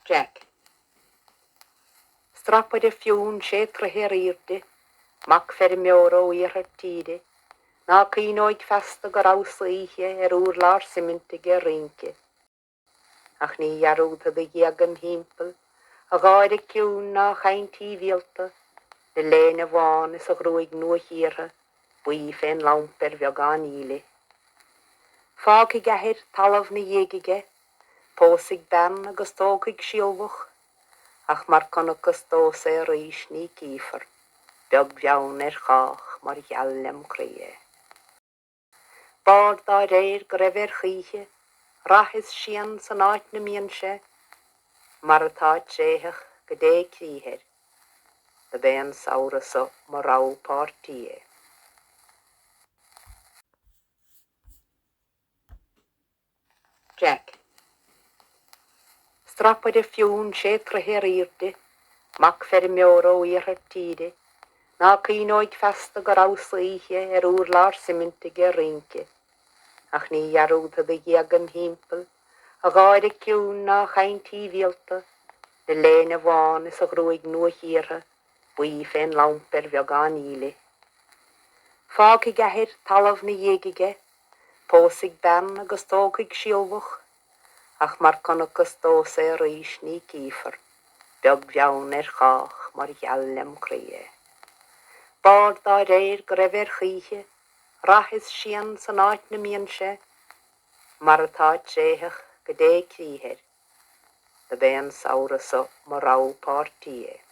Jack. Strapaire fionn sé troithe ar aoirde, mac feirmeora ó iarthar tíre, ná cuimhneoidh feasta go rabhas oíche ar urlár suiminte ag rince. Ach ní dhearúdfad a ghéaga im thimpeall, a gháire ciúin ná a chaint shibhialta, a léine bhán is a ghruaig nua-chíortha, buí fén lampa ar bheagán íle. Fágfaidh athair talamh 'na dhiaidh aige, pósfaidh bean agus tógfaidh sealbhach, ach mar conacthas domhsa é arís ní cífear, beag bheann ar chách mar gheall lem chroí é. B'fhearr dá réir go raibh air choíche, rath is séan san áit 'na mbíonn sé, mar atá tréitheach go dté crích air, dob é an samhradh so mo rogha páirtí é. Jack. Strapaire fionn sé troithe ar aoirde, mac feirmeora ó iarthar tíre, ná cuimhneoidh feasta go rabhas oíche ar urlár suiminte ag rince. Ach ní dhearúdfad a ghéaga im thimpeall, a gháire ciúin ná a chaint shibhialta, a léine bhán is a ghruaig nua-chíortha, buí fén lampa ar bheagán íle. Fágfaidh athair talamh 'na dhiaidh aige, Pósfaidh bean agus tógfaidh sealbhach, ach mar conacthas domhsa é arís ní cífear, beag bheann ar chách mar gheall lem chroí é. B'fhearr dá réir go raibh air choíche, rath is séan san áit 'na mbíonn sé, mar atá tréitheach go dté crích air, dob é an samhradh so mo rogha páirtí é.